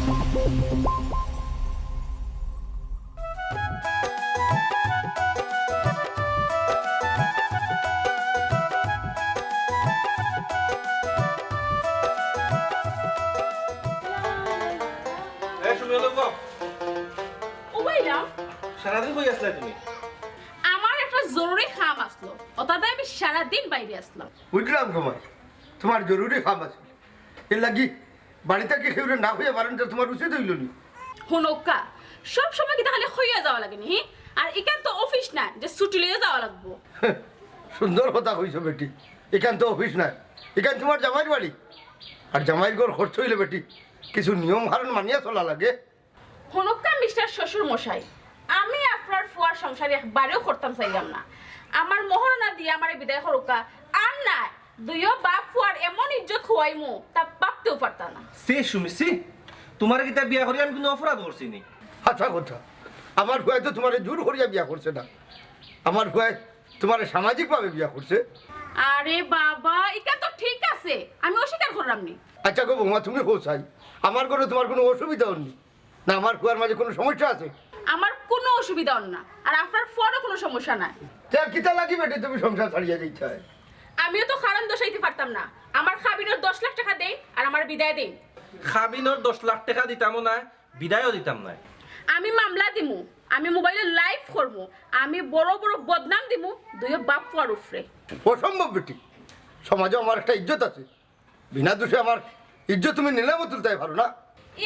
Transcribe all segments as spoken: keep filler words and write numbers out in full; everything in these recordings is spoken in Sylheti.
এ, সুমি, ওলো গো। ও বাইলাম। সারাদিন কই আছলায় তুমি? আমার একটা জরুরি কাম আছলো, অতাতে আমি সারাদিন বাইরে আছলাম। বুঝলাম গো মাই, তুমার জরুরি কাম আছে, এরলাগি বাড়ি থাকি কেউরে না কইয়া বারইন, ইটা তুমার উচিত অইলো নি? হুনউক্কা, সব সময় কিতা খালি কইয়া যাওয়া লাগে নি, হি? আর ইখান তো অফিস নায় যে ছুটি লইয়া যাওয়া লাগবো। সুন্দর কথা কইছো বেটি, ইখান তো অফিস নায়, ইখান তুমার জামাইর বাড়ি। আর জামাইর ঘর করতে অইলে বেটি কিছু নিয়ম কানুন মানিয়া চলা লাগে। হুনউক্কা মিস্টার শ্বশুর মশাই, আমি আপনার ফুয়ার সংসার একবারেও করতাম চাইলাম না। আমার মোহরানা দিয়া আমারে বিদায় করউক্কা, আর নায় দুইও বাপ ফুয়ার এমন ইজ্জত খুয়াইমু, তা ভাবতেও পারতা না। ছি সুমি, ছি। তুমারে কিতা বিয়া করি আমি কুনু অপরাধ করছি নি? হাছা কথা, আমার ফুয়ায় তো তুমারে জোর করিয়া বিয়া করছে না, আমার ফুয়ায় তুমারে সামাজিকভাবে বিয়া করছে। আরে বাবা, ইটা তো ঠিক আছে, আমি অস্বীকার করলাম নি। আচ্ছা গো বৌমা, তুমি কও চাই, আমার ঘরো তুমার কুনু অসুবিধা অর নি? না, আমার ফুয়ার মাঝে কুনু সমস্যা আছে? আমার কুনু অসুবিধা অর না, আর আপনার ফুয়ারও কুনু সমস্যা নাই। তে আর কিতা লাগি বেটি তুমি সংসার ছাড়িয়া যাইতায়? আমিও তো কারণ দোষাইতে পারতাম না। আমার কাবিনর দশ লাখ টেকা দেইন আর আমারে বিদায় দেইন। কাবিনর দশ লাখ টেকা দিতামও নায়, বিদায়ও দিতাম নায়। আমি মামলা দিমু, আমি মোবাইলো live করমু, আমি বড় বড় বদনাম দিমু দুইও বাপ ফুয়ার উপরে। অসম্ভব বেটি, সমাজো আমার একটা ইজ্জত আছে, বিনা দোষে আমার ইজ্জত তুমি নিলামো তুলতায় পারো না।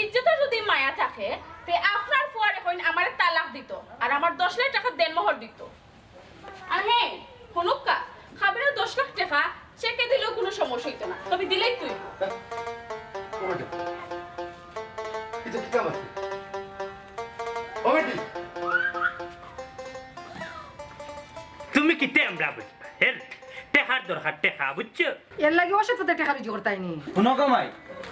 ইজ্জতো যুদি মায়া থাকে, তে আপনার ফুয়ারে কইন আমারে তালাক দিতো, আর আমার দশ লাখ টেকা দেনমোহর দিতো। আর হে, হুনউক্কা, কাবিনর দশ লাখ টেকা চেকে দিলেও কুনু সমস্যা অইতো না, তবে দিলেই তুই। ও বেটি, ইতা কিতা মাতে? ও বেটি। তুমি কিতা আমরা বুঝবা? হের টেকার দরকার, টেকা, বুঝছো? এরলাগি অসৎ পথে টেকা রুজি করতায় নি। হুনো গো মাই,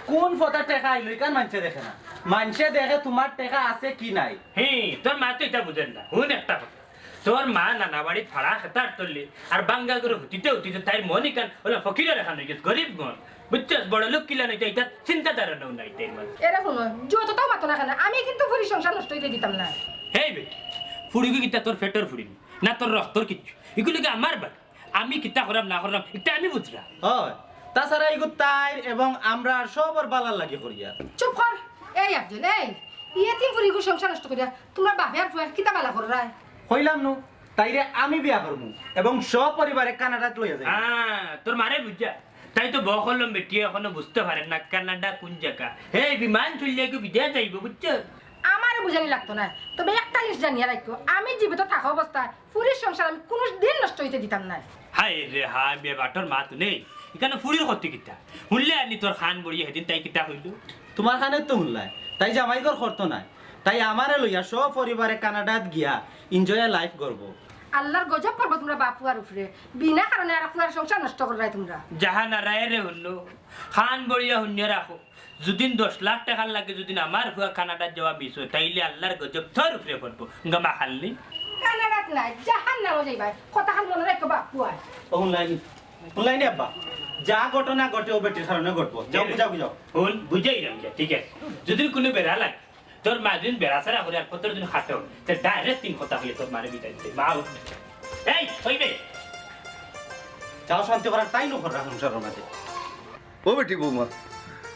কুন পথে টেকা আইলো, ইখান মানষে দেখে না। মানষে দেখে তুমার টেকা আছে কি নাই। হি, তোর মা তো ইতা বুঝের না। হুন একটা কথা, তোর মা নানা বাড়িত ফাড়া খেতার তল্লি, আর বাঙ্গা ঘরো হুতিতে হুতিতে তাইর মন ইখান অলা ফকিরর লাখান অইগেছে, গরিব মন। বুঝছস, বড় লোক কিলা নইতা, ইতা চিন্তাধারা নাও নাই তাইর মা। এরে হুনো, যততাউ মাতো না কেনে, আমি কিন্তু ফুরির সংসার নষ্ট অইতে দিতাম না। হেই বেটি, ফুরিগু কিতা তোর পেটর ফুরি নি, না তোর রক্তর কিচ্ছু। ইগু লাগি আমার বাড়ি। আমি কিতা কররাম না কররাম, ইটা আমি বুঝরাম। অয়, তাছাড়া ইগু তাইর এবং আমরার সবর বালার লাগি করিয়ার। চুপ কর। এই আফজল, এই, ইয়েতিম ফুরিগুর সংসার নষ্ট করিয়া তুমরা বাপে আর ফুয়ায় কিতা বালা কররায়? কইলাম নু, তাইরে আমি বিয়া করমু এবং সপরিবারে কানাডাত লইয়া যাইমু। হ্যাঁ, তোর মারে বুঝা। তাই তো বকলম বেটি এখনো বুঝতে পারে না কানাডা কুন জাগা। হে, বিমান চলিয়া কি বিদেশ যাইবো, বুঝছো? আমারে বুঝানি লাগতো নায়, তবে একটা জিনিস জানিয়া রাখো, আমি জীবিত থাকা অবস্থায় ফুরির সংসার আমি কুনুদিন নষ্ট অইতে দিতাম নায়। হায় রে হায়, বেবাটর মা তো নেই, ইখানো ফুরির ক্ষতি কিতা? হুনলে আনি তোর কান বড়িয়া হেদিন তাই কিতা কইলো? তুমার কানে তো হুনলায়, তাই জামাই ঘর করতো নায়, তাই আমারে লইয়া সপরিবারে কানাডাত গিয়া enjoy life করবো। আল্লার গজব পড়বো তুমরা বাপ ফুয়ার উপরে, বিনা কারণে আর ফুয়ার সংসার নষ্ট কররায় তুমরা। জাহান আরায় রে হুনলো, কান বড়িয়া হুনিয়া রাখো। যুদিন দশ লাখ টেকার লাগি যুদিন আমার ফুয়া কানাডাত যাওয়া miss অয়, তাইলে আল্লার গজব তোর উপরে পড়বো। গামা খালনি। কানাডাত নায়, জাহান্নামো যাইবায়। কথাখান মনো রাখো বাপ ফুয়ায়। ও হুনলায়নি, হুনলায়নি আব্বা, যা ঘটনা ঘটে ও বেটির কারণে ঘটবো। যাও, বুঝাও, বুঝাও। হুন, বুঝাইরাম যে, ঠিক আছে। যুদিন কুনু বেড়া লাগে, তোর মা যুদিন বেড়া ছাড়া করে আর কত দিন খাটো, তে direct তিন কথা কইয়া তোর মারে বিদায় দিতে। মা উঠবে। এই, অইবে। যাও শান্তি করার তাই নু কররা সংসারর মাঝে। ও বেটি বৌমা,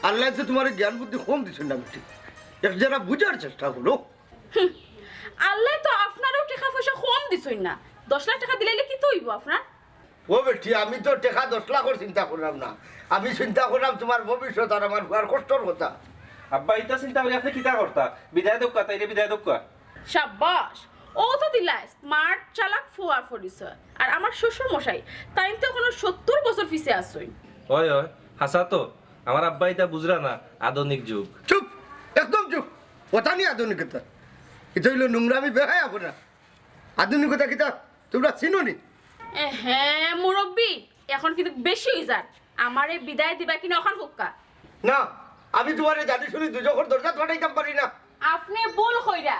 আল্লায় তো তুমারে জ্ঞান বুদ্ধি কম দিছইন না বেটি, এক যারা বুঝার চেষ্টা করো। হুম, আল্লায় তো আপনারেও টেকা পয়সা কম দিছইন না, দশ লাখ টেকা দিলাইলে কিতা অইবো আপনার? ও বেটি, আমি তো টেকা দশ লাখর চিন্তা কররাম না, আমি চিন্তা কররাম তুমার ভবিষ্যৎ আর আমার ফুয়ার কষ্টর কথা। আব্বা, ইতা চিন্তা করি আপনে কিতা করতা? বিদায় দেউক্কা, তাইরে বিদায় দেউক্কা। সাব্বাস, অউ তো দিলায় smart চালাক ফুয়ার পরিচয়। আর আমার শ্বশুর মশাই, তাইন তো এখনো সত্তর বছর পিছে আছইন। অয়, অয়, হাছা তো। আমার আব্বায় ইতা বুঝরা না, আধুনিক যুগ। চুপ, একদম চুপ। অতা নি আধুনিকতা? ইতা অইলো নোংরামি, বেহায়া করা। আধুনিকতা কিতা তুমরা চিনো নি? এ হে, মুরব্বি, এখন কিন্তু বেশি অইযার। আমারে বিদায় দিবা কিনা অখান কউক্কা। না, আমি তুমারে জানি শুনি দুজখর দরজাত ফাটাইতাম পারি না। আপনে ভুল কইরা,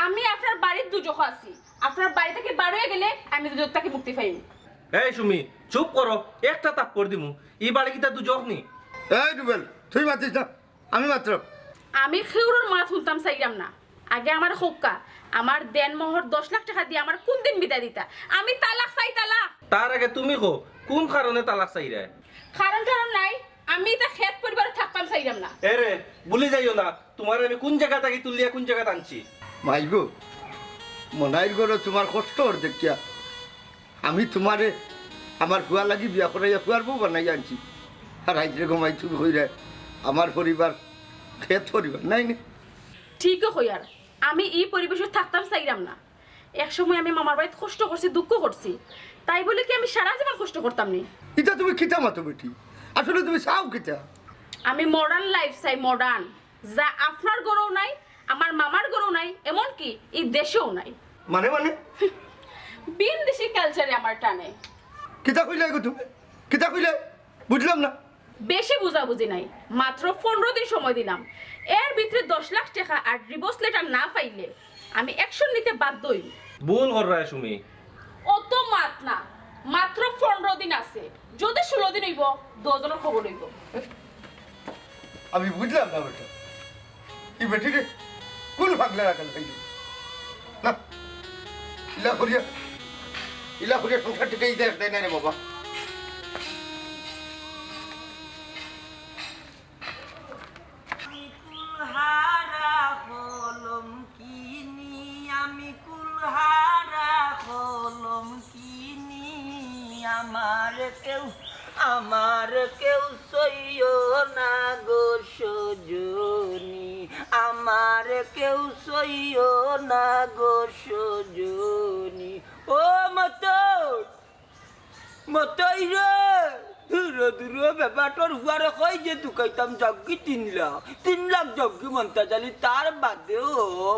আমি আপনার বাড়ির দুজখো আছি। আপনার বাড়ি থাকি বার অইয়া গেলে আমি দুজখ থাকি মুক্তি পাইমু। এই সুমি, চুপ করো, একটা থাপ্পড় দিমু। ই বাড়ি কিতা দুজখ নি? এই রুবেল, তুই মাতিস না, আমি মাতরাম। আমি কেউরর মাত হুনতাম চাইরাম না। আগে আমারে কউক্কা, আমার দেনমোহর দশ লাখ টেকা দিয়া আমারে কুনদিন বিদায় দিতা? আমি তালাক চাই, তালাক। তার আগে তুমি কও, কুন কারণে তালাক চাইরায়? কারণ টারণ নাই, আমি ইতা খেত পরিবারো থাকতাম চাইরাম না। এরে, ভুলি যাইও না, তুমারে আমি কুন জাগা থাকি তুলিয়া কুন জাগাত আনছি। মাইগো, মনাইর ঘরো তুমার কষ্ট অর দেখিয়া আমি তুমারে আমার ফুয়ার লাগি বিয়া করাইয়া ফুয়ার বউ বানাইয়া আনছি। আর আইজ রে গো মাই, তুমি কইরায় আমার পরিবার খেত পরিবার, নায় নি? ঠিকউ কইয়ার, আমি ই পরিবেশো থাকতাম চাইরাম না। এক সময় আমি মামার বাড়িত কষ্ট করছি, দুঃখ করছি, তাই বলে কি আমি সারা জীবন কষ্ট করতাম নি? ইতা তুমি কিতা মাতো বেটি? আসলে তুমি চাও কিতা? আমি modern life চাই, modern। যা আপনার ঘরো নাই, আমার মামার ঘরো নাই, এমনকি ই দেশেও নাই। মানে, মানে? ভিনদেশি culture-এ আমার টানে। কিতা কইলায় গো তুমি? কিতা কইলায়? বুঝলাম না। বেশি বুঝাবুঝি নাই, মাত্র পনরো দিন সময় দিলাম। এর ভিতরে দশ লাখ টেকা আর divorce letter না পাইলে আমি action নিতে বাধ্য অইমু। ভুল কররায় সুমি। অত মাত না, মাত্র পনরো দিন আছে, যদি ষোলো দিন অইবো, দুইজনর খবর অইবো। আমি বুঝলাম না বেটা, ই বেটিরে কুন পাগলা রাখাল পাইলি? না, ইলা করিয়া, ইলা করিয়া সংসার টিকাই যায় না রে বাবা। আমি কুলহারা কলম কিনি, আমি কুলহারা কলম কিনি, আমার কেউ, আমার কেউ সইও না গো সজনী, আমার কেউ সইও না গো সজনী। ও মতই, মতই রে, দূর দূর বেবাটর ফুয়ারে কই যে তুকাইতাম জগি তিন লাখ, তিন লাখ জগি মন্তাজ আলী, তার বাদেও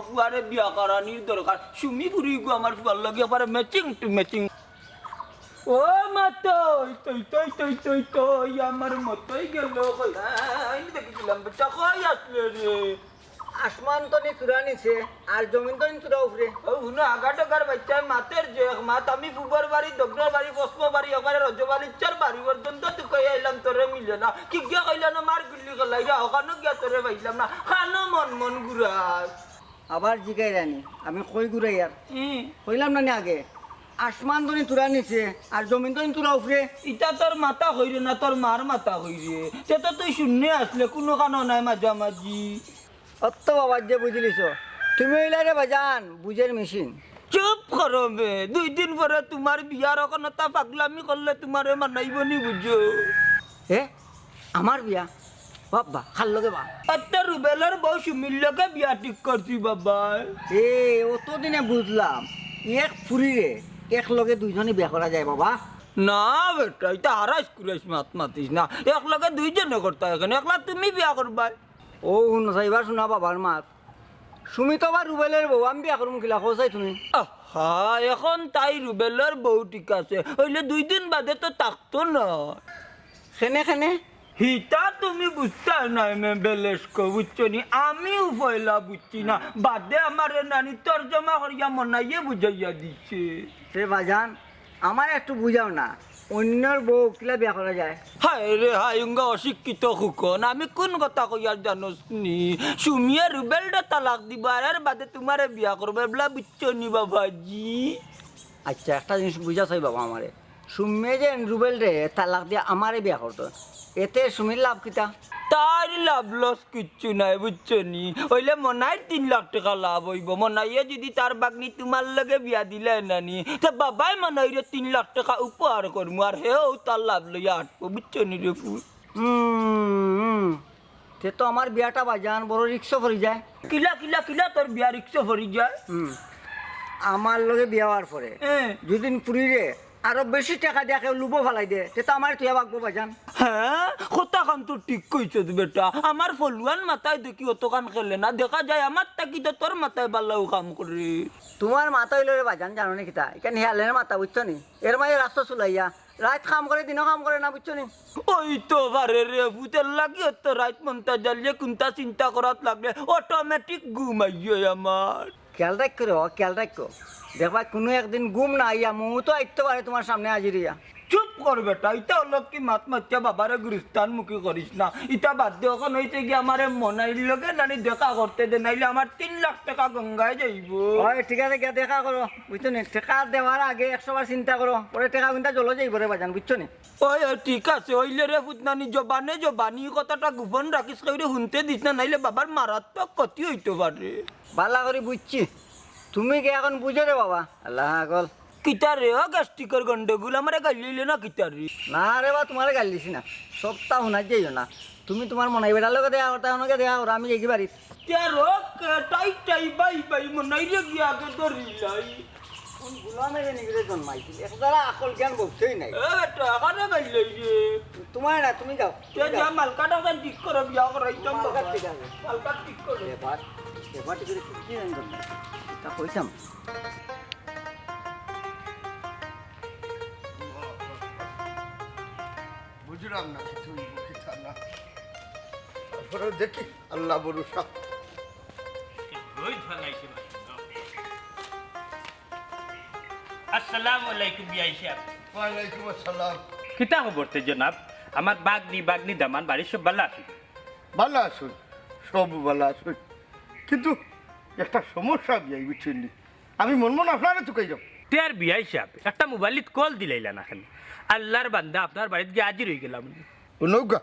ফুয়ারে বিয়া করানির দরকার। সুমি ফুরি গো আমার ফুয়ার লগে একবারে matching to matching। ও মতই, তই, তই, তই, তই, তই, আমার মতই গেল কই? হ্যাঁ, আমি দেখিছিলাম, বেটা কই আসলে রে? আসমান তনে চূড়া নিচে, আর জমিন তনে চূড়া উপরে। ও হুনো, আগা ডগার বাইচ্চায় মাতের যে এক মাত, আমি পূবর বাড়ি, দক্ষিণর বাড়ি, পশ্চিমর বাড়ি, একবারে রজবালিচ্চার বাড়ি পর্যন্ত তুকাই আইলাম, তোরে মিলে না। কি গিয়া কইলা না, মার গুল্লি করলাই, ইয়া ওখানো গিয়া তোরে পাইলাম না। খানো মন মন ঘুরাস। আবার জিগাইরানি, আমি কই ঘুরাইয়ার? হুম। কইলাম না নি আগে, আসমান তনে চূড়া নিচে, আর জমিন তনে চূড়া উপরে। ইটা তোর মাথা কইরে না, তোর মার মাথা কইরে। তে তো তুই শূন্য আসলে, কুনু কানো নাই মাঝামাঝি। অত বাবা যে বুঝিলিছ, তুমি অইলা রে বাজান, বুঝের মেশিন। চুপ করো বে, দুই দিন পরে তুমার বিয়ার অখন অতা পাগলামি করলে তুমারে মানাইবো নি বুঝো। হে, আমার বিয়া? বাবা, কার লগে বা? অত রুবেলর বউ সুমির লগে বিয়া ঠিক করছি বাবা। এ, অতদিনে বুঝলাম, এক ফুরিরে এক লগে দুইজনে বিয়া করা যায় বাবা? না বেটা, ইটা হারাইস কুরাইস মাত মাতিস না। এক লগে দুইজনে করতা, অখন একলা তুমি বিয়া করবায়। ও হুনো চাইবা, হুনা বাবার মাত। সুমি তো আবার রুবেলর বউ, আমি বিয়া করমু কিলা, কও চাই তুমি? আহা, অখন তাই রুবেলর বউ ঠিক আছে, অইলে দুই দিন বাদে তো থাকতো না। কেনে কেনে? হিতা তুমি বুঝতায় নায় মে বেলেস্ক, বুঝছো নি? আমিও পয়লা বুঝছি না, বাদে আমারে নানি তর্জমা করিয়া মনাইয়ে বুঝাইয়া দিছে। তে বাজান, আমারে একটু বুঝাও না, অইন্যর বউ কিলা বিয়া করা যায়? হায় রে হায়, উঙ্গা অশিক্ষিত খুকন, আমি কুন কথা কইয়ার জানোস নি? সুমিয়ে রুবেলরে তালাক দিবা, আর এর বাদে তুমারে বিয়া করবো, এবলা বুঝছো নি বাবাজি? আচ্ছা, একটা জিনিস বুঝা চাই বাবা আমারে, সুমিয়ে যে রুবেলরে তালাক দিয়া আমারে বিয়া করতো, এতে সুমির লাভ কিতা? তার লাভ লস কিচ্ছু নাই, বুঝছো নি? অইলে মনাইর তিন লাখ টেকা লাভ অইবো। মনাইয়ে যুদি তার বাগনি তুমার লগে বিয়া দিলায় না নি, তে বাবায় মনাইরে তিন লাখ টেকা উপহার করমু, আর হেও তার লাভ লইয়া আটবো, বুঝছো নি রে ফুল? হুম, হুম। তে তো আমার বিয়াটা বাজান বড় রিস্কো পড়ি যায়। কিলা, কিলা, কিলা তোর বিয়া রিস্কো পড়ি যায়? হুম। আমার লগে বিয়া অওয়ার পরে হ্যাঁ। দুদিন পুরিরে আরো বেশি টেকা দিয়া কেউ লুবো ফালাই দে, তে তো আমারে তুইয়া বাগবো বাজান। হ্যাঁ, কথাখান তো ঠিক কইছস বেটা। আমার ফলুয়ান মাথায় দেখি অতখান খেলে না, দেখা যায় আমার থাকি তো তোর মাথায় বালাউ কাম করে। তুমার মাথা অইলো রে বাজান, জানো নি কিতা? ইখান হিয়ালের মাথা, বুঝছো নি? এর মাঝে রাস্তা চুলাইয়া, রাইত কাম করে, দিনও কাম করে না, বুঝছো নি? ওই তো পারে রে, ভূতের লাগি অত রাইত মনটা জ্বালিয়ে কুনটা চিন্তা করাত লাগলে automatic ঘুম আইয়ে আমার। খেয়াল রাখিও রে, খেয়াল রাখিও। দেখবায় কুনু একদিন ঘুম না আইয়া মউত আইতো পারে তুমার সামনে হাজির অইয়া। চুপ কর বেটা, ইতা অলক্ষী মাত মাতিয়া বাবারে গুরুস্থানমুখী করিস না। ইতা বাদ দে, অখন অইছে গি আমারে মনাইর লগে নানি দেখা করতে দে, নাইলে আমার তিন লাখ টেকা গঙ্গায় যাইবো। অয়, ঠিক আছে, গিয়া দেখা করো, বুঝছো নি? টেকা দেওয়ার আগে একশো বার চিন্তা করো, পরে টেকা কুনতা জলো যাইবো রে বাজান, বুঝছো নি? অয়, অয়, ঠিক আছে, অইলে রে পুতনানি, জবানে জবানি কথাটা গোপন রাখিস, কেউরে হুনতে দিস না, নাইলে বাবার মারাত্মক ক্ষতি অইতো পারে। বালা করি বুঝছি, তুমি কি অখন বুঝো রে বাবা? আল্লাহ আকল। কিতা রে, অ গ্যাস্ট্রিকর গন্ডগোল, আমারে গাইল্লাইলে না কিতা রে? না রে বা, তুমারে গাইল্লাইছি না, সবতা হুনাত যাইও না। তুমি তুমার মনাই বেটার লগে দেখা করতায়, অনকে দেখা করো, আমি যাইগি বাড়িত। তে রোক, টাই টাই বাই বাই, মনাইরে গিয়া আগে ধরিলাই। কোন গুলামে যে নিগরে জন্মাইছিল, এক জারা আকল জ্ঞান বুঝতেই নাই। এ বেটা, কারে গাইল্লাইরে? তুমারে না, তুমি যাও, তে তুমি যা যাও। মালকাটা ঠিক করো, বিয়া করাইতাম মালকার বাবা। ঠিক আছে। মালকার ঠিক করো। এবার, এবার ঠিক করে কি জানি জন্মাইছিল? ইতা কইতাম। বুঝলাম না কিছু, কিতা না। তারপরে দেখি, আল্লাহ ভরসা। রোজ ভালাইছে ভাই। আসসালামু আলাইকুম বিয়াই সাব। ওয়ালাইকুম আসসালাম। কিতা খবর তে জনাব? আমার বাগনি, বাগনি দামান বাড়ির সব ভালা আছইন? ভালা আছইন, সব ভালা আছইন, কিন্তু একটা সমস্যা বিয়াই, বুঝছইন নি? আমি মন মন আপনারে তুকাইরাম। তে আর বিয়াই সাব, একটা মোবাইলত কল দিলাইলা না কেনে? আল্লার বান্দা আপনার বাড়িত গিয়া হাজির অইগেলাম। হুনউক্কা,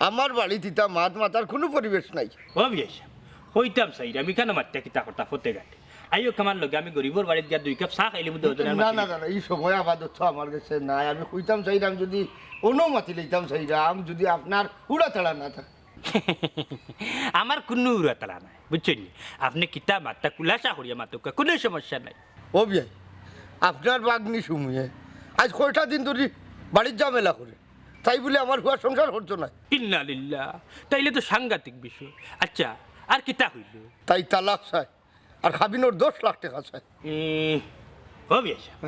আমার বাড়িত ইতা মাত মাতার কুনু পরিবেশ নাই। ও বিয়াই সাব, কইতাম চাইরাম, ইখানো মাতিয়া কিতা করতা ফতে ঘাটে? আইউক আমার লগে, আমি গরিবর বাড়িত গিয়া দুই কাপ চা খাইলিমু দে। না, না, না, না, ই সময় আপাতত আমার গেছে নাই। আমি কইতাম চাইরাম, যুদি অনো মাতিলাইতাম চাইরাম, যুদি আপনার উড়াতাড়া না থাকে। আমার কুনু উড়াতাড়া নাই, বুঝছইন নি? আপনে কিতা মাততা খুলাসা করিয়া মাতউক্কা, কুনু সমস্যা নাই। ও বিয়াই, আপনার বাগনি সুমিয়ে আইজ কয়টা দিন ধরি বাড়িত ঝামেলা করে, তাই বুলে আমার ফুয়ার সংসার করতো নায়। ইন্না লিল্লাহ, তাইলে তো সাংঘাতিক বিষয়। আচ্ছা, আর কিতা অইলো? তাই তালাক চায়। আর কাবিনর দশ লাখ টেকা চায়। উম, ও বিয়াই সাব,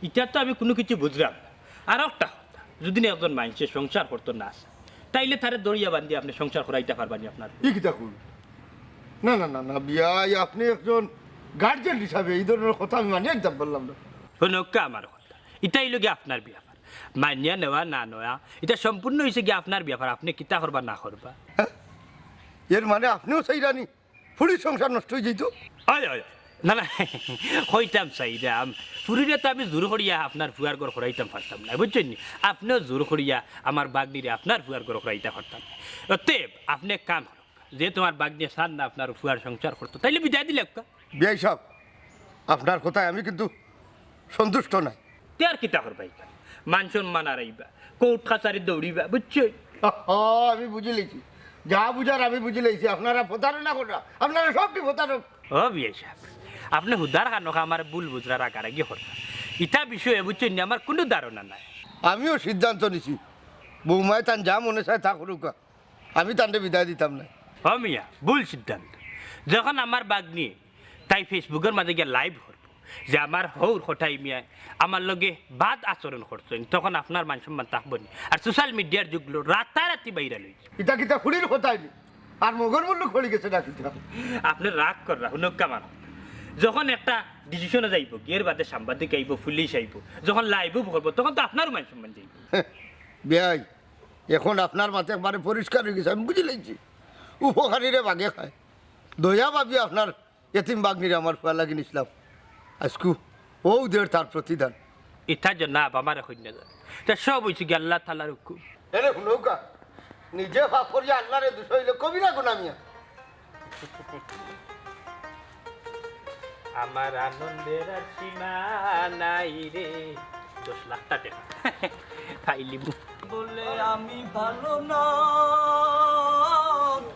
ইতা তো আমি কুনু কিছু বুঝরাম না। আর একটা কথা, যুদি না একজন মানষে সংসার করতো না চায়, তাইলে তারে দড়িয়া বান্ধিয়া আপনে সংসার করাইতা পারবা নি আপনার? ই কিতা কইন? না, না, না, না, বিয়াই, আপনে একজন গার্জিয়ান হিসাবে ই ধরনর কথা আমি মানিয়া নিতাম পারলাম না। হুনউক্কা আমার কথা, ইতা অইলো গি আপনার ব্যাপার। মানিয়া নেওয়া না নেওয়া, ইতা সম্পূর্ণ অইছে গি আপনার ব্যাপার, আপনে কিতা করবা না করবা। হ্যাঁ? এর মানে আপনেও চাইরা নি ফুড়ির সংসার নষ্ট অইযাইতো? অয়, অয়। না, না, কইতাম চাইরাম। ফুড়িরে তো আমি জোর করিয়া আপনার ফুয়ার ঘর করাইতাম পারতাম না, বুঝছইন নি? আপনেও জোর করিয়া আমার বাগনিরে আপনার ফুয়ার ঘর করাইতা পারতা না। অতএব, আপনে এক কাম করউক্কা, যেহেতু আমার বাগনিয়ে চার না আপনার ফুয়ার সংসার করতো, তাইলে বিদায় দিলাউক্কা। বিয়াই সাব, আপনার কথায় আমি কিন্তু সন্তুষ্ট নায়। তে আর কিতা করবা ইখান? মান সম্মান হারাইবা, কোর্ট কাছারি দৌড়িবা, বুঝছো? হ, আমি বুঝিলাইছি, যা বুঝার আমি বুঝিলাইছি। আপনারা প্রতারণা কররা, আপনারা সবটি প্রতারক। ও বিয়াই সাব, আপনে হুদার খানোখা আমার ভুল বুঝরা রাগারাগি কররা। ইতা বিষয়ে বুঝছইন নি, আমার কুনু ধারণা নাই। আমিও সিদ্ধান্ত নিছি, বৌমায় তান যা মনে চায় তা করউক্কা, আমি তানরে বিদায় দিতাম নায়। ও মিয়া, ভুল সিদ্ধান্ত। যখন আমার বাগনিয়ে তাই Facebook-র মাঝে গিয়া live করবো যে আমার হউর কটাই মিয়ায় আমার লগে বাদ আচরণ করছইন, তখন আপনার মান সম্মান থাকবো নি? আর social media-র যুগ অইলো, রাতারাতি viral অইছে। ইতা কিতা ফুড়ির কথায় নি? আর মগর মুল্লুক পড়ি গেছে না কিতা? আপনে রাগ কররা, হুনউক্কা আমার। যখন একটা decision-ও যাইবো, এর বাদে সাংবাদিক আইবো, পুলিশ আইবো, যখন live-ও করবো, তখন তো আপনারও মান সম্মান যাইবো। বিয়াই, এখন আপনার মাত একবারে পরিষ্কার অইগেছে, আমি বুঝিলাইছি। উপকারীরে বাঘে খায়। দয়া ভাবি আপনার এতিম বাগনিরে আমার ফুয়ার লাগি নিছলাম। আইজকু অউ দের তার প্রতিদান। ইতা জনাব আমারে কইন না যান। ইতা সব অইছে গি আল্লাহ তাআলার হুকুম। এরে হুনউক্কা, নিজে পাপ করিয়া আল্লারে দুষাইলে কবিরা গুনা মিয়া। আমার আনন্দের আর সীমা নাই রে। দশ লাখটা টেকা পাইলিমু। বলে আমি ভালো না,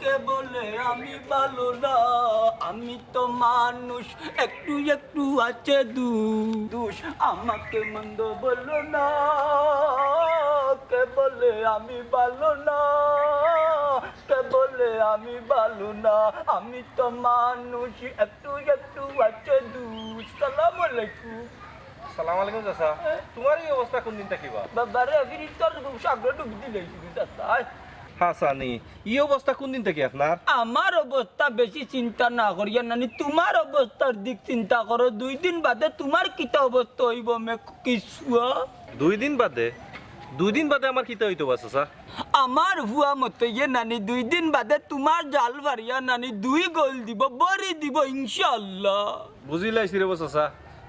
কে বলে আমি ভালো না, আমি তো মানুষ, একটু একটু আছে দু-, দোষ। আমাকে মন্দ বলো না, কে বলে আমি ভালো না, কে বলে আমি ভালো না, আমি তো মানুষ, একটু একটু আছে দোষ। সালাম আলাইকুম। সালাম আলাইকুম চাচা। হ্যাঁ? তুমার ই অবস্থা কুনদিন থাকি বা? বাবারে, ফিরিজ তোর সাগরে ডুব দিলে চাচা। হাছানি, ই অবস্থা কুনদিন থাকি আপনার? আমার অবস্থা বেশি চিন্তা না করিয়া নানি, তুমার অবস্থার দিক চিন্তা করো। দুই দিন বাদে তুমার কিতা অবস্থা অইবো মে কিসুয়া? দুই দিন বাদে? দুই দিন বাদে আমার কিতা অইতো বা চাচা? আমার ফুয়া মতইয়ে নানি দুই দিন বাদে তুমার জাল ফারিয়া নানি দুই গোল দিবো, ভরি দিবো ইনশাআল্লাহ। বুঝিলাইছি রেবো চাচা,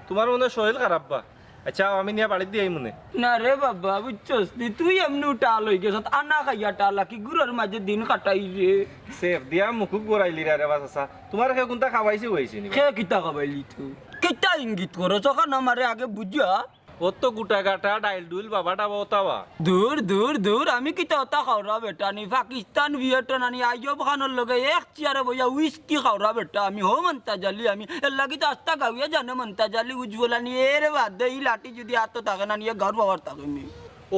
তুমার মনে অয় শরীল খারাপ বা। আইচ্ছা, আমি নিয়া বাড়িত দিয়া আইমুনে। না রে বাবা, বুঝছস নি, তুই এমনেউ টাল অইগেছত, আনা খাইয়া টাল, কি গুড়ার মাঝে দিন কাটাই রে। সেফ দিয়া মুখুক গড়াইলি রে, রেবা চাচা। তুমারে কেউ কুনতা খাবাইছে অইছে নি? কে কিতা খাবাইলি তুই? কিতা ইঙ্গিত করো? চোখান আমারে আগে বুঝা। অত গুটা গাটা ডাইল ডুইল বাবা ডাবা অতা বা। দূর, দূর, দূর, আমি কিতা অতা খাওরা বেটা নি? পাকিস্তান, ভিয়েতনাম, আইয়ুব খানর লগে এক চেয়ারে বইয়া হুইস্কি খাওরা বেটা আমি। হো মন্তাজ আলী আমি, এরলাগি তো আস্তা গাউয়ে জানে মন্তাজ আলী উজ্জ্বলানি। এর বাদে ই লাঠি যুদি আতো থাকে না নি, এ গাউর বাবার থাকে নি।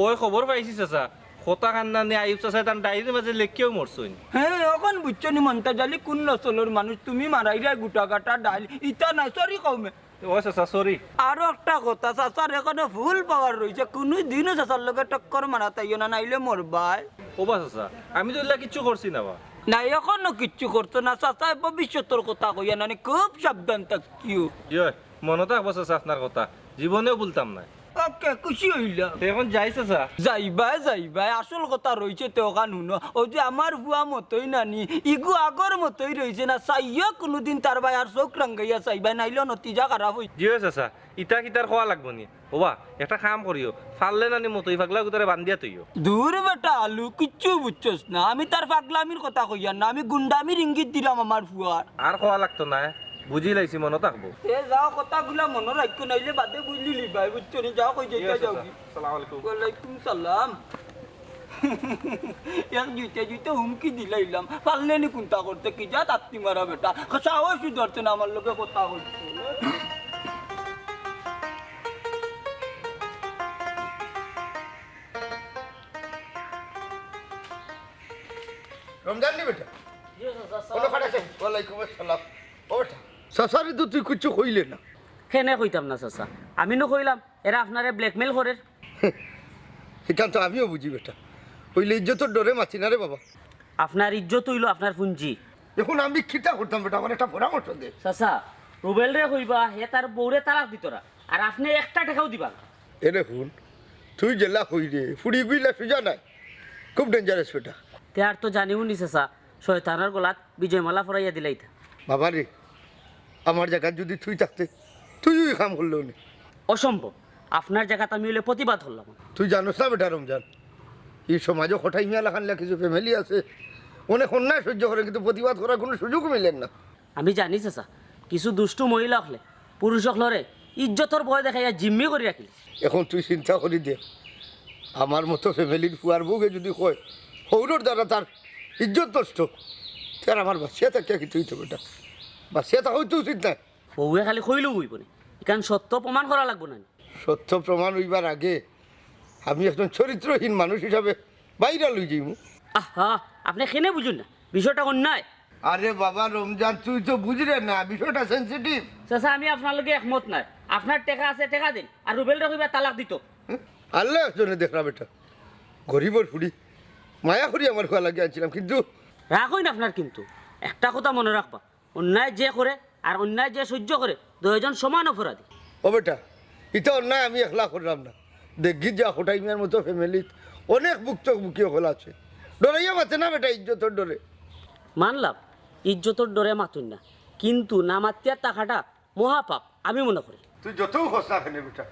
অয় খবর পাইছি চাচা, কথা কান্না নি আইয়ুব চাচায় তান ডায়েরির মাঝে লেখিয়াউ মরছইন। হে, অখন বুঝছো নি মন্তাজ আলী কুন নসলর মানুষ? তুমি মারাইরায় গুটা গাটা ডাইল, ইতা না, sorry কওমে। ও চাচা, sorry। আরো একটা কথা, চাচার অখনো full power রইছে, কুনু দিনও চাচার লগে টক্কর মারাত আইও না, নাইলে মরবায়। ও বা চাচা, আমি তো ইলা কিচ্ছু করছি না বা। না, অখনো কিচ্ছু করছো না, চাচায় ভবিষ্যতর কথা কইয়া নানি, খুব সাবধান থাকিও। ইয়ে, মনো থাকবো চাচা আপনার কথা, জীবনেও ভুলতাম নায়। ওকে, খুশি অইলাম। তে অখন যাই চাচা। যাইবায়, যাইবায়, আসল কথা রইছে তে অখান হুনো। অউ যে আমার ফুয়া মতই নানি, ইগু আগর মতই রইছে না, চাইও কুনুদিন তার বায় আর চউখ রাঙ্গাইয়া চাইবায়, নাইলে নতিজা খারাপ অইছে। জি অয় চাচা, ইতা কিতার কওয়া লাগবো নি? ওবা, একটা কাম করিও, পারলে নানি মতই পাগলা গুতারে বান্ধিয়া থইও। দূর বেটা আলু, কিচ্ছু বুঝছস না, আমি তার পাগলামির কথা কইয়ার না, আমি গুন্ডামির ইঙ্গিত দিলাম আমার ফুয়ার। আর কওয়া লাগতো নায়, বুঝিলাইছি, মনো থাকবো। এ যাও, কথাগুলা মনো রাখিও, নাইলে বাদে বুঝলিলিবায়, বুঝছো নি? যাও, কই যাইতা যাওগি। আসসালামু আলাইকুম। ওয়ালাইকুম সালাম। এক জুইতে জুইতে হুমকি দিলাইলাম, পারলে নি কুন্তা করতে, কি যা তাত্তি মারা বেটা, সাহসই ধরছে না আমার লগে কথা কইতে। রমজান নি বেটা? জি, চাচা, আসসালামু আলাইকুম। ওয়ালাইকুম আসসালাম। ও বেটা, চাচারে তো তুই কিচ্ছু কইলে না। কেনে কইতাম না চাচা, আমি নু কইলাম, এরা আপনারে blackmail করের। ইখান তো আমিও বুঝি বেটা, অইলে ইজ্জতর ডরে মাতি না রে বাবা। আপনার ইজ্জত অইলো আপনার পুঞ্জি। অখন আমি কিতা করতাম বেটা, আমার একটা পরামর্শ দে। চাচা, রুবেলরে কইবা, হে তার বউরে তালাক দিতো না, আর আপনে একটা টেকাও দিবা না। এরে হুন, তুই যেলা কইরে, ফুড়িগু ইলা সুজা নায়, খুব dangerous বেটা। তে আর তো জানিও নি চাচা, শয়তানর গলাত বিজয়মালা পরাইয়া দিলাইতা। বাবা রে, আমার জাগাত যুদি তুই থাকতে, তুইও ই কাম করলে অনে। অসম্ভব, আপনার জাগাত আমি অইলে প্রতিবাদ করলাম। তুই জানোস না বেটা রমজান, ই সমাজো কটাই মিয়া লাখান লা কিছু family আছে, অনেক অন্যায় সহ্য করের, কিন্তু প্রতিবাদ করার কুনু সুযোগ মিলের না। আমি জানি চাচা, কিছু দুষ্টু মহিলা অকলে পুরুষ অকলরে ইজ্জতর ভয় দেখাইয়া জিম্মি করি রাখিল। অখন তুই চিন্তা করি দেখ, আমার মতো family-র ফুয়ার বউয়ে যুদি কয়, হউরর দ্বারা তার ইজ্জত নষ্ট, তে আর আমার বাঁচিয়া থাকিয়া কিতা অইতো বেটা? বাঁচিয়া থাকা অইতো উচিত নায়। বউয়ে খালি কইলেউ অইবো নি, ইখান সত্য প্রমাণ করা লাগবো না নি? সত্য প্রমাণ অইবার আগে আমি একজন চরিত্রহীন মানুষ হিসাবে বাইরা লই যাইমু। আহা, আপনে কেনে বুঝইন না, বিষয়টা অন্যায়। আরে বাবা রমজান, তুই তো বুঝরে না, বিষয়টা sensitive। চাচা, আমি আপনার লগে একমত নায়। আপনার টেকা আছে, টেকা দিন, আর রুবেলরে কইবা তালাক দিতো। হুম? আল্লাহ একজনে দেখরা বেটা, গরিবর ফুড়ি, মায়া করি আমার ফুয়া লাগি আনছিলাম, কিন্তু রাগ অইন আপনার, কিন্তু একটা কথা মনো রাখবা, অন্যায় যে করে আর অন্যায় যে সহ্য করে, দুইজন সমান অপরাধী। ও বেটা, ইতা অন্যায় আমি একলা করলাম না। দেখগি যা কটাই মিয়ার মতো family-ত অনেক ভুক্তভোগী অকল আছে। ডরাইয়া মাতে না বেটা, ইজ্জতর ডরে। মানলাম, ইজ্জতর ডরে মাতইন না, কিন্তু না মাতিয়া থাকাটা মহাপাপ, আমি মনে করি। তুই যতউ কস না কেনে বেটা,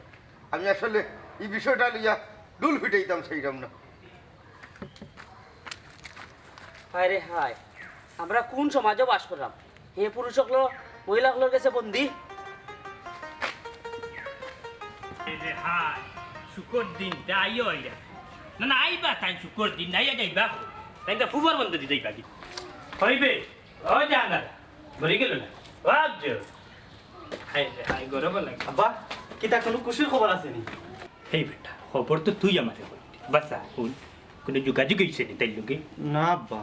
আমি আসলে ই বিষয়টা লইয়া ডুল ফিটাইতাম চাইরাম না। হায় রে হায়, আমরা কুন সমাজো বাস কররাম? হে পুরুষ অকল মহিলা অকলর গেছে বন্দি। হায় রে হায়, শুকর দিন, তে আইও আইরা। না, না, আইবা তাইন শুকর দিন, আইয়া যাইবা। তাইন তো ফুবর বন্ধ দিতে যাইবা কি? হইবে? ও জানা, মরি গেল না? বাপ যে। হায় রে হায়, গরম লাগে। আব্বা, কিতা কুনু খুশির খবর আছে নি? এই বেটা, খবর তো তুই আমারে কইলি। বাসা, হুন, কুনু যোগাযোগ অইছে নি তাইর লগে? না আব্বা,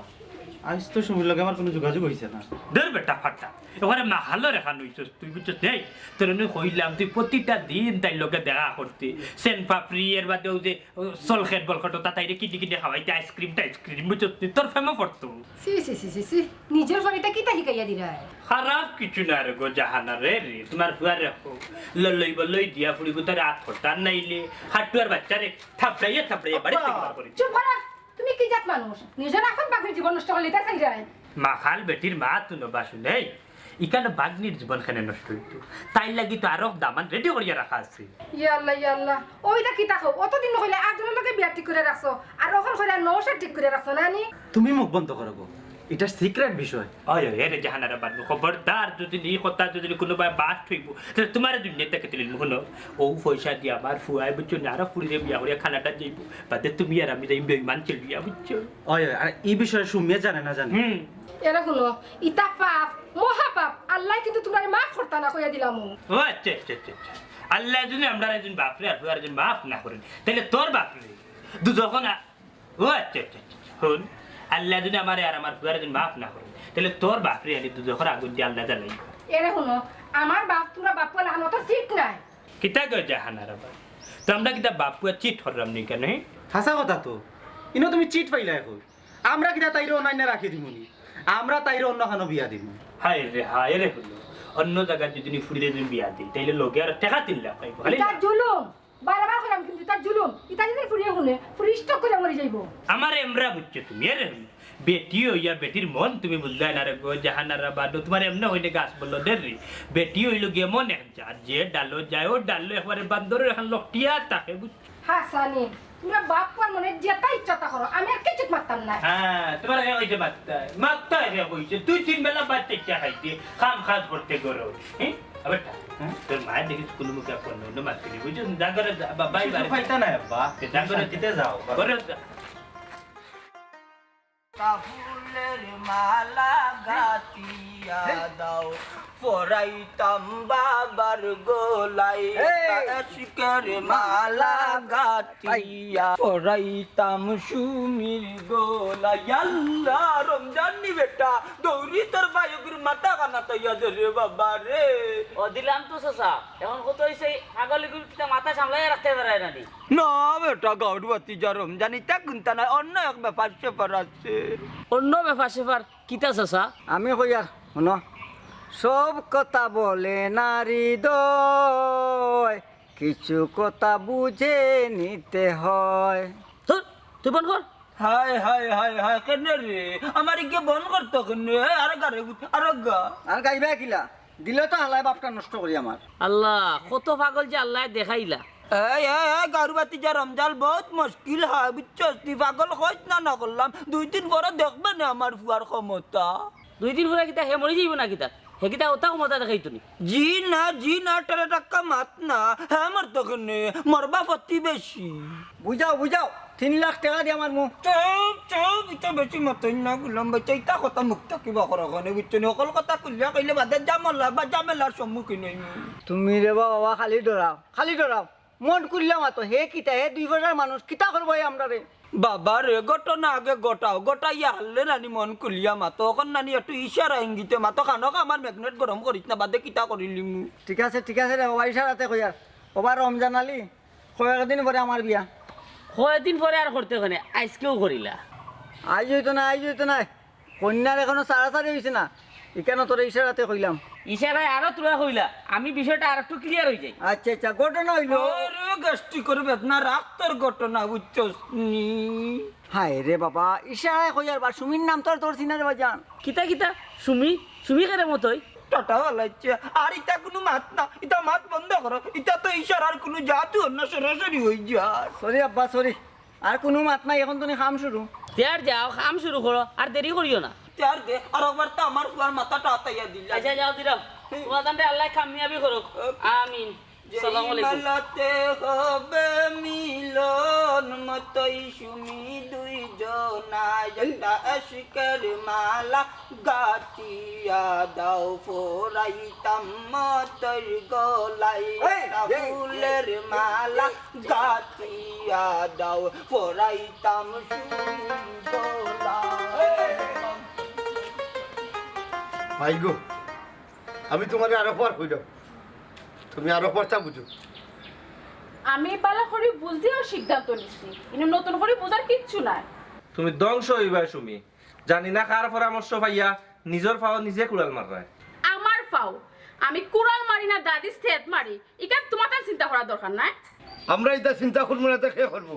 আইজ তো সুমির লগে আমার কুনু যোগাযোগ অইছে না। ধুর বেটা ফাটা, এবারে মাখালর এখান অইছস তুই, বুঝছস নি? তোরে নু কইলাম তুই প্রতিটা দিন তাইর লগে দেখা করতে, সেন পাপড়ি, এর বাদে অউ যে চকলেট বকলেট, ওতা তাইরে কিনি কিনি খাওয়াইতে, আইসক্রিম টাইসক্রিম, বুঝছস নি? তোর প্রেমো পড়তো। ছি, ছি, ছি, ছি, ছি। নিজর পরে ইতা কিতা হিকাইয়া দিরায়? খারাপ কিছু না রে গো জাহানা রে, রে, তুমার ফুয়ারে কও, ললই বলই দিয়া ফুড়ি গুতারে আত করতা, আর নাইলে খাটুয়ার বাচ্চারে থাপড়াইয়া থাপড়াইয়া বাড়ি থাকি বার করি। চুপ করো। তুমি কি জাত মানুষ? নিজর আপন বাপর জীবন নষ্ট করলে ইতা চাইরায়? মাখাল বেটির মা তুনো বাসু নেই, ইকানো বাগনির জীবন কেনে নষ্ট অইতো? তাইর লাগি তো আরো দামান রেডি করিয়া রাখা আছে। ইয়া আল্লাহ, ইয়া আল্লাহ। অউ ইতা কিতা কও? অতদিন কইলে আরজনর লগে বিয়া ঠিক করিয়া রাখছো, আর অখন কইরায় নওশার ঠিক করিয়া রাখছো না নি? তুমি মুখ বন্ধ করো গো, ইটা সিক্রেট বিষয়। ওই, ওই, এরে জাহানারা বাদ, খবরদার যদি ই কথা যদি কুনুবায় বাদ অইবো, তাইলে তুমারে দুনিয়া থাকি তুলিলিমু। হুনো, অউ পয়সা দিয়া আমার ফুয়ায়, বুঝছো নি, আরো ফুড়িরে বিয়া করিয়া কানাডা যাইবো, বাদে তুমি আর আমি যাইমু বেইমান চলিয়া, বুঝছো? ওই, ওই, আর ই বিষয়ে সুমিয়ে জানে না জানে? হুম। এরে হুনো, ইতা পাপ, মহাপাপ, আল্লায় কিন্তু তুমরারে মাফ করতা না, কইয়া দিলাম। ও আচ্ছা, আচ্ছা, আচ্ছা, আচ্ছা। আল্লায় যদি আমরার একজন বাপরে আর ফুয়ারে যদি মাফ না করইন, তাইলে তোর বাপরে দুজখো না। ও আচ্ছা, আচ্ছা, আচ্ছা, আচ্ছা। হুন, আল্লায় যদি আমারে আর আমার ফুয়ারে যদি মাফ না করইন, তাইলে তোর বাপরে আলি দুজখর আগুন দিয়া আল্লায় জ্বালাইবো। এরে হুনো, আমার বাপ তুমরা বাপ ফুয়া লাখান অত চিট নায়। কিতা কও জাহানারা বাদ? তো আমরা কিতা বাপ ফুয়া চিট কররাম নি কেনে? হাছা কথা তো। ইনো তুমি চিট পাইলায় কই? আমরা কিতা তাইরে অনাইন্যা রাখি দিমু নি? আমরা তাইরে অন্য খানো বিয়া দিমু। হায় রে, হায় রে হুনো। অন্য জাগাত যদি নি ফুড়িরে যদি বিয়া দেই, তাইলে লগে আর টেকা তিন লাখ পাইবো। খালি ইতা জুলুম। বারবার কইরাম কিন্তু ইতা জুলুম। ইতা যদি ফুড়িয়ে হুনে, ফুড়ি স্ট্রোক করিয়া মরি যাইবো। আমারে এমরা বুঝছো তুমি, এরে হুনো। বেটি অইয়া বেটির মন তুমি বুঝলায় না রে গো, জাহানারা বাদ। তুমারে এমনে কইলে গাছ বললো দের রে। বেটি অইলো গি এমন এক জাত, যে ডালো যায়, অউ ডালো একবারে বান্দরর লাখান লটিয়া থাকে, বুঝছো? হাছানি, তুমরা বাপ ফুয়ার মনে যেতা ইচ্ছা তা করো, আমি আর কিচ্ছুত মাততাম নায়। হ্যাঁ, তুমার আগে কইছে মাততায়, মাততায় রে কইছে, তুই তিন বেলা ভাত চাইরটা খাইতে, কাম কাজ করতে গরো, হ্যাঁ? আবার তা, হ্যাঁ? তোর মায়ে দেখিস কুনু মুখে ফোন অইন্য মাততে নেই, বুঝছস? যা করে যা, বা-, বাই কিছু বাই। পাইতা না, আব্বা। যা করে শান্তিতে যাও, বাবা। করে যা। তা ফুলের মালা গাঁথিয়া দাও, পরাইতাম বাবার গলায়। এই! তা ইশকের মালা গাঁথিয়া পরাইতাম সুমির গলায়। আল্লাহ, রমজান নি বেটা, দৌড়ি তোর ভাইগুর মাথা খানা তৈয়া দে রে বাবা রে। ও দিলাম তো চাচা, এখন কত অইছে, পাগল ইগুর কিতা মাথা সামলাইয়া রাখতে পারে না নি? না বেটা, গাউর বাতি যা রমজান, ইতা কুন্তা নায়, অন্য এক ব্যাপার স্যাপার আছে। অন্য ব্যাপার স্যাপার কিতা চাচা? আমি কইয়ার, হুনো, সব কথা বলে না হৃদয়, কিছু কথা বুঝে নিতে হয়। ধুর, তুই বন্ধ কর। হায়, হায়, হায়, হায়, কেনে রে? আমার ইগে বন্ধ করতো কেনে? আরে গা রে, আরে গা। আর গাইবা কিলা? দিলে তো হালায় বাপটা নষ্ট করি আমার। আল্লাহ, কত পাগল যে আল্লায় দেখাইলা। এই, এই, এই, গাউর বাতি যা রমজান, বহুত মুশকিল হয়, বুঝছস? তুই পাগল কইস না, না করলাম। দুই দিন পরে দেখবে না আমার ফুয়ার ক্ষমতা। দুই দিন পরে কিতা হে মরি যাইবো না কিতা? হে কিতা অতা ক্ষমতা দেখাইতো নি? জি না, জি না, টেরে টাক্কা মাত না। হে মরতো কেনে? মরবা প্রতিবেশী। বুঝাও, বুঝাও। তিন লাখ টেকা দি আমার মুখ। চুপ, চুপ, ইতা বেশি মাতইন না, গুলাম ভাই, ইতা কথা মুখ থাকি বার করো কেনে, বুঝছো নি? হকল কথা খুলিয়া কইলে বাদে ঝামেলা বা ঝামেলার সম্মুখীন অইমু। তুমি রে বাবা, খালি ডরাও, খালি ডরাও। মন খুলিয়া মাতো, হে কিতা, হে দুই পয়সার মানুষ, কিতা করবো হে আমরারে? বাবা রে, ঘটনা আগে ঘটাও, ঘটাইয়া হারলে নানি মন খুলিয়া মাতো, অখন নানি একটু ইশারা ইঙ্গিতে মাতো, কানক আমার ম্যাগনেট গরম করিস না, বাদে কিতা করিলিমু। ঠিক আছে, ঠিক আছে রে বাবা, ইশারাতে কইয়ার। ওবা রমজান আলী, কয়েকদিন পরে আমার বিয়া। কয়েকদিন পরে আর করতে কেনে, আইজকেউ করিলা। আইজ অইতো না, আইজ অইতো না। কইন্যার এখনো ছাড়াছাড়ি অইছে না, ইখানো তোরে ইশারাতে কইলাম। ইশারায় আরো তুরা কইলা, আমি বিষয়টা আরেকটু ক্লিয়ার অই যাই। আচ্ছা, আচ্ছা, ঘটনা অইলো। আরে, গ্যাস্ট্রিকর বেদনা, রাখ তোর ঘটনা, বুঝছস নি? হায় রে বাবা, ইশারায় কইয়ার বা সুমির নাম তো আর ধরছি না রে বাজান। কিতা, কিতা? সুমি? সুমি কেরে মতই? টাটা হালাইছে। আর ইতা কুনু মাত না, ইতা মাত বন্ধ করো, ইতা তো ইশারার কুনু জাদু না, সরাসরি অই যায়। সরি আব্বা, সরি। আর কুনু মাত নাই, অখন তো নি কাম শুরু। তে আর যাও, কাম শুরু করো, আর দেরি করিও না। তে আর দে, আর একবার তো আমার ফুয়ার মাথাটা আতাইয়া দিলা। আচ্ছা, যাও দিলাম। হুম। তুমার জানরে আল্লায় কামিয়াবি করুক। ওকে। আমিন। যেই আসসালামু আলাইকুম। মেলাতে হবে মিলন, মতই সুমি দুইজনা, একটা ইশকের মালা গাঁথিয়া দাও, পরাইতাম মতর গলায়। এই, একটা এই, ফুলের এই, মালা এই, গাঁথিয়া দাও, পরাইতাম সুমির গলায়। এই। ভাই গো, আমি তুমারে আরোবার কইরাম, তুমি আরোবার তা বুঝো। আমি বালা করি বুঝিয়াউ সিদ্ধান্ত নিছি, ইনো নতুন করি বুঝার কিচ্ছু নাই। তুমি ধ্বংস অইবায় সুমি, জানি না কার পরামর্শ পাইয়া নিজর পাও নিজে কুড়াল মাররায়। আমার পাও? আমি কুড়াল মারি না দাদি, সেত মারি। ইখান তুমার তান চিন্তা করার দরকার নাই। আমরা ইতা চিন্তা করমু না, তে কে করবো?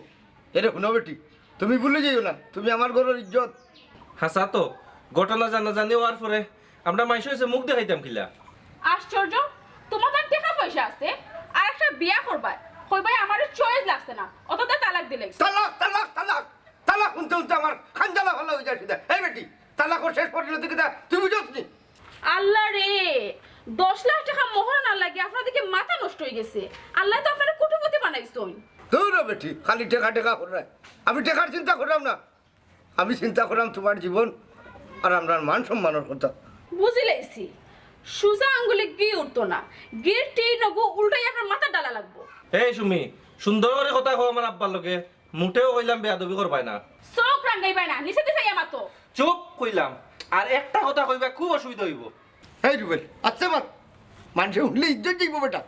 এরে হুনো বেটি, তুমি ভুলি যাইও না, তুমি আমার ঘরর ইজ্জত। হাছা তো, ঘটনা জানাজানি অওয়ার পরে আমরা মাইনষর গেছে মুখ দেখাইতাম কিলা? আশ্চর্য, তুমার তান টেকা পয়সা আছে, আর একটা বিয়া করবায়, কইবায় আমারে চয়েস লাগছে না, অততা তালাক দিলে। তালাক, তালাক, তালাক, তালাক হুনতে হুনতে আমার খানজালা ভালা অইযায় সিধা। এই বেটি, তালাকর শেষ পরিণতি কিতা তুই বুঝছস নি? আল্লাহ রে, দশ লাখ টেকা মোহর না লাগে আপনার দেখি মাথা নষ্ট অইগেছে। আল্লায় তো আপনারে কোটিপতি বানাইছইন। ধুর বেটি, খালি টেকা টেকা কররায়। আমি টেকার চিন্তা কররাম না, আমি চিন্তা কররাম তুমার জীবন আর আমরার মান সম্মানর কথা। বুঝিলাইছি, সুজা আঙ্গুলে ঘি উঠতো না, ঘির টিন অগু উল্টাই আপনার মাথাত ঢালা লাগবো। এই সুমি, সুন্দর করি কথা কও আমার আব্বার লগে। মুটেও কইলাম বেয়াদবি করবায় না। চউখ রাঙ্গাইবায় না, নিচেদি চাইয়া মাতো। চুপ কইলাম। আর একটা কথা কইবায়, খুব অসুবিধা অইবো। এই রুবেল, আস্তে মাত। মানষে হুনলে ইজ্জত যাইবো বেটা।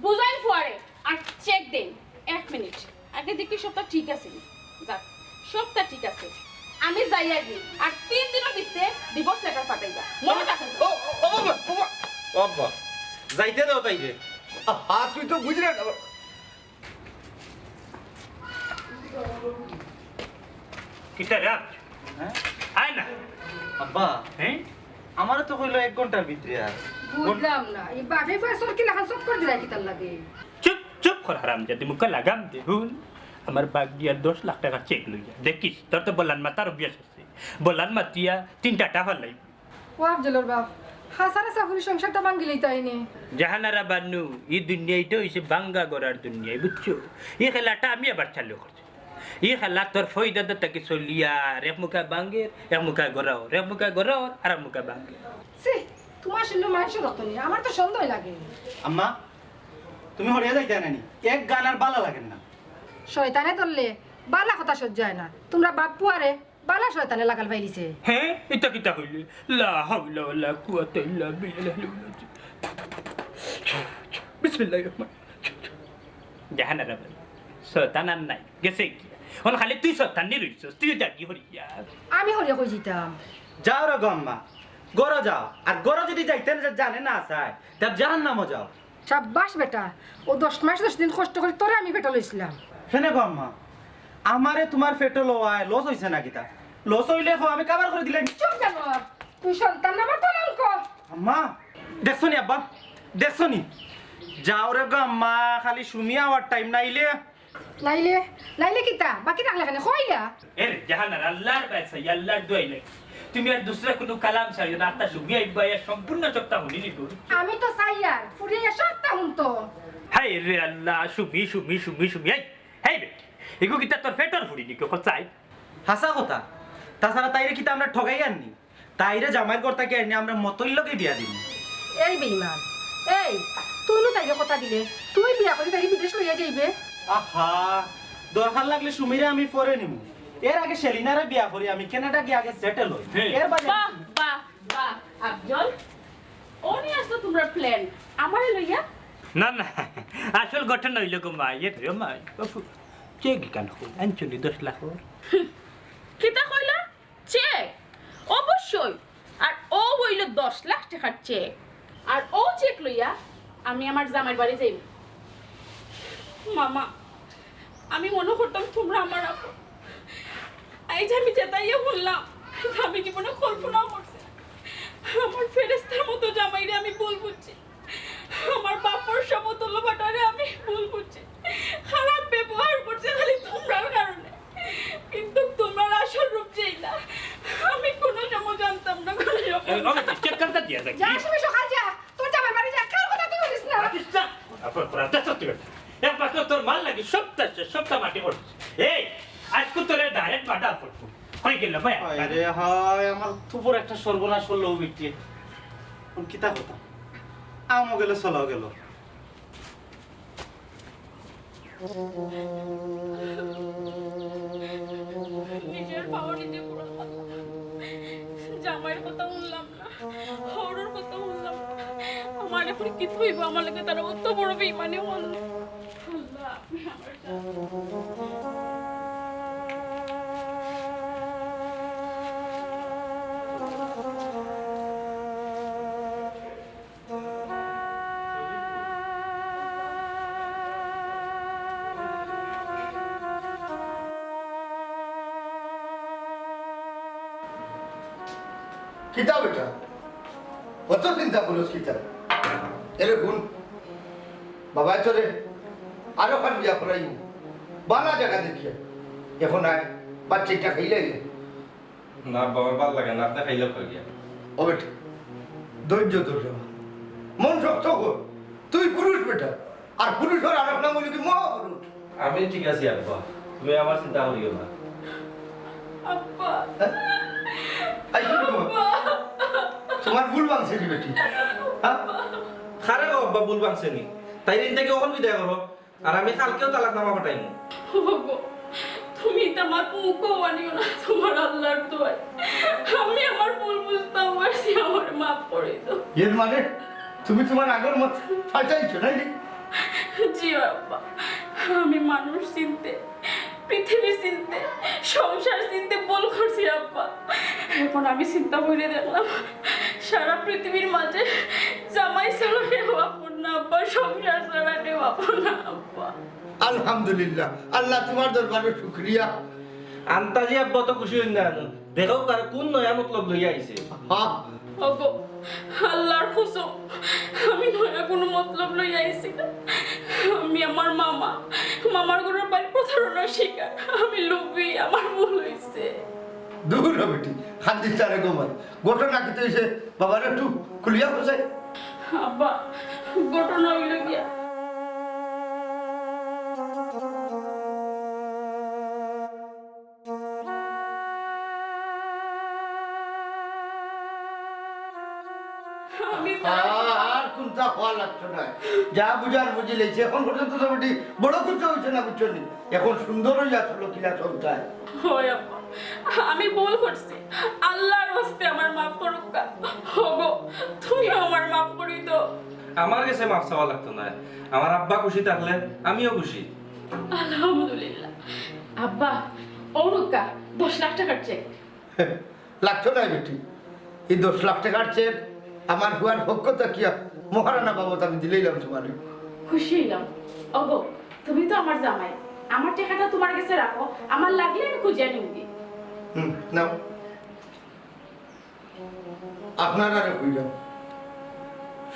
বুঝাইন ফুয়ারে, আর চেক দেইন। এক মিনিট, আগে দেখি সবতা ঠিক আছে নি। যাক, সবতা ঠিক আছে। আমি যাইয়াগি, আর তিন দিনর ভিতরে ডিভোর্স লেটার পাঠাইবা। মনো রাখো। ও, ও, ও বাবা, ও বাবা। ও আব্বা, যাইতে দেও তাইরে। আহা, তুই তো বুঝরে না। কিতা রে? হ্যাঁ? আয় না। আব্বা, হ্যাঁ? আমারে তো কইলো এক ঘন্টার ভিতরে আর। বুঝলাম না, ই বাপে ফুয়ায় চরকি লাখান চক্কর দিলায় কিতার লাগি? চুপ, চুপ কর হারামজাদি, মুখো লাগাম দে। হুন, আমার বাগদিয়ার দশ লাখ টেকার চেক লইয়া। দেখিস, তোর তো বলান মাতার অভ্যাস আছে। বলান মাতিয়া তিনটা টাকা ফালাই। ও আফজলর বাপ, হাছার হাছা ফুরি সংসারটা ভাঙ্গিলাইতায় নি। জাহানারা বানু, ই দুনিয়াটা অইছে ভাঙ্গা গড়ার দুনিয়া, বুঝছো? ই খেলাটা আমি আবার চালু করছি। ই খেলা তোর ফয়দাদা থাকি চলিয়ার, এক মুখা ভাঙ্গের, এক মুখা গড়াওর, এক মুখা গড়াওর, আর এক মুখা ভাঙ্গের। ছি, তুমার শুনলে মানষর রক্ত নি, আমার তো সন্দেহ লাগে। আম্মা, তুমি হরিয়া যাইতায় না নি? এক গান আর বালা লাগের না। শয়তানে ধরলে বালা কথা সহ্য অয় না। তুমরা বাপ ফুয়ারে বালা শয়তানে লাগাল পাইলিছে। হ্যাঁ, ইতা কিতা কইলে? লা হাওলা ওয়ালা কুওয়াতা ইল্লা বিল্লাহিল আলিয়্যিল আযীম। বিসমিল্লাহির রহমানির রহিম। জাহানারা বানু, শয়তান আর নাই, গেছে গিয়া। অখন খালি তুই শয়তানি রইছস, তুইও যাগি হরিয়া। আমি হরিয়া কই যাইতাম? যাও রে গো আম্মা, ঘরো যাও। আর ঘরো যুদি যাইতে না জানে না চায়, তে জাহান্নামো যাও। সাব্বাস বেটা, অউ দশ মাস দশ দিন কষ্ট করি তোরে আমি পেটো লইছিলাম। কেনে গো আম্মা, আমারে তুমার পেটো লওয়ায় লস অইছে না কিতা? লস অইলে কও, আমি কাবার করি দিলাম। চুপ জানোয়ার, তুই সন্তান না আমার কলঙ্ক। আম্মা, দেখছো নি আব্বা, দেখছো নি? যাও রে গো আম্মা, খালি সুমি আওয়ার টাইম নাইলে। নাইলে, নাইলে কিতা? বাকি রাখলে কেনে? কইলা? এরে জাহানারা, আল্লার বায় চাই, আল্লার দোয়াই লাগে। তুমি আর দুসরা কুনু কালাম ছাড়িও না, আত্মা সুমি আইবা, ইয়া সম্পূর্ণ সবতা হুনি নিবো। আমি তো চাইয়ার, ফুরিয়ে সবতা হুনতো। হায় রে আল্লা, সুমি, সুমি, সুমি, সুমি, এই, এই বে, ইগু কিতা তোর পেটর ফুরি নি, কও চাই? হাছা কথা, তাছাড়া তাইরে কিতা আমরা ঠগাইয়ার নি? তাইরে জামাইর ঘর থাকি আনিয়া আমরা মতইর লগে বিয়া দিমু। এই বেইমান, এই, তুই নু তাইরে কথা দিলে, তুই বিয়া করি তাইরে বিদেশ লইয়া যাইবে? আহা, দরকার লাগলে সুমিরে আমি পরে নিমু। এর আগে সেলিনারে বিয়া করি আমি কানাডা গিয়া আগে সেটেল অই। হ্যাঁ। এর বাদে বাহ, বাহ, বাহ, আফজল, অউ নি আছলো তুমরার প্ল্যান, আমারে লইয়া? না, না, আসল ঘটনা অইলো গো মা, ইয়ে রে মা, বাপু, চেক ইখান কই, আনছো নি দশ লাখর? কিতা কইলা? চেক? অবশ্যই। আর অউ অইলো দশ লাখ টেকার চেক। আর অউ চেক লইয়া আমি আমার জামাইর বাড়ি যাইমু। মামা, আমি মনো করতাম তুমরা আমার আপন। আইজ আমি যেতা হুনলাম, ইতা আমি জীবনে কল্পনাও করছি না। আমার ফেরেস্তার মতো জামাইরে আমি ভুল বুঝছি। আমার বাপর সমতুল্য বেটারে আমি ভুল বুঝছি। খারাপ ব্যবহার করছি খালি তুমরার কারণে। কিন্তু তুমরার আসল রূপ যে ইলা, আমি কুনু সময় জানতাম না, কুনু সময়। এই, অমিত, চেক কানটা দিয়া যাক। যা, সুমি, সকাল যা। তোর জামাইর বাড়ি যা, কার কথা তুই হুনিস না। আচ্ছা, তারপর করা, যা, সত্যি কথা। একমাত্র তোর মাল লাগি সবতা শেষ, সবতা মাটি করছিস। এই, আইজকু তোরে ডাইরেক্ট মার্ডার করবো। কই গেল ভাই? হায় রে হায়, আমার তো বড় একটা সর্বনাশ করলো ও বিটিয়ে। অখন কিতা করতাম? আমও গেল, ছলাও গেল। নিজের পাও নিজে কুড়াল মারলাম। জামাইর কথা হুনলাম না। পরে কিতা অইবো আমার লগে, তারা অত বড় বেইমানি করলো। আল্লাহ, আপনি আমার কিতা বেটা? অত চিন্তা করস কিতা? এরে হুন, বাবায় তোরে আরোখান বিয়া করাইমু, বালা জাগা দেখিয়া। এখন আয়, বাচ্চাটা খাইলাই। না বাবা, ভালা লাগে না, আপনে খাইলে কই গিয়া। ও বেটা, ধৈর্য ধর রে বা। মন শক্ত কর, তুই পুরুষ বেটা। আর পুরুষর আরক নাম অইলো কি মহাপুরুষ। আমি ঠিক আছি আব্বা, তুমি আমার চিন্তা করিও না। আব্বা। হ্যাঁ? আই, কি করবো? আব্বা। তোমার ভুল ভাঙছে নি বেটি? হ্যাঁ? কারে গো আব্বা ভুল ভাঙছে নি? তাইরে ইন থাকি অখন বিদায় করো, আর আমি কালকেউ তালাকনামা পাঠাইমু। ওগো, তুমি ইতা মাত মুখো আনিও না, তোমার আল্লার দোয়াই। আমি আমার ভুল বুঝতাম পারছি, আমারে মাফ করি দেও। এর মানে তুমি তোমার আগর মত পাল্টাইছো, নায় নি? জি আব্বা, আমি মানুষ চিনতে, পৃথিবী চিনতে, সংসার চিনতে ভুল করছি আব্বা। এখন আমি চিন্তা করি দেখলাম, সারা পৃথিবীর মাঝে জামাই ছাড়া কেউ আপন না আব্বা, সংসার ছাড়া কেউ আপন না আব্বা। আলহামদুলিল্লাহ, আল্লাহ তোমার দরবারে শুকরিয়া। আন্তাজি আব্বা তো খুশি অইন না, দেখো কার কোন নয়া মতলব লইয়া আইছে। হ্যাঁ। ওগো, আল্লার কসম, আমি নয়া কোনো মতলব লইয়া আইছি না। আমি আমার মামা, মামার ঘরর বাড়ির প্রতারণার শিকার। আমি লোভী, আমার ভুল অইছে। দূর হ বেটি, কান্দিস না রে গো মাই। ঘটনা কিতা অইছে? বাবারে একটু খুলিয়া কও চাই। আব্বা, ঘটনা অইলো গিয়া, আমি তার আর কুন্তা কওয়া লাগতো নায়। যা বুঝার বুঝিলাইছি। এখন পর্যন্ত তো বেটি বড় কুন্তা অইছে না, বুঝছো নি? এখন সুন্দর অইয়া চলো, কিলা চলতায়। হয় আব্বা, আমি ভুল করছি, আল্লার ওয়াস্তে আমারে মাফ করউক্কা। ওগো, তুমিও আমারে মাফ করি দেও। আমার গেছে মাফ চাওয়া লাগতো নায়, আমার আব্বা খুশি থাকলে আমিও খুশি। আলহামদুলিল্লাহ। আব্বা, অউ নেউক্কা, দশ লাখ টেকার চেক। লাগতো নায় বেটি, ই দশ লাখ টেকার চেক আমার পুয়ার পক্ষ থাকিয়া মহারানা বাবদ আমি দিলাইলাম তোমারে। খুশি অইলাম। ওগো, তুমি তো আমার জামাই, আমার টেকাটা তোমার গেছে রাখো, আমার লাগলে আমি খুজিয়া নিমুগি। হুম, নাও। আপনারারে কইলাম,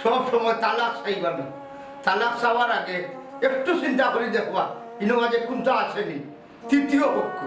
সব সময় তালাক চাইবা না, তালাক চাওয়ার আগে একটু চিন্তা করি দেখবা, ইনো মাঝে কুন্তা আছে নি। তৃতীয় পক্ষ,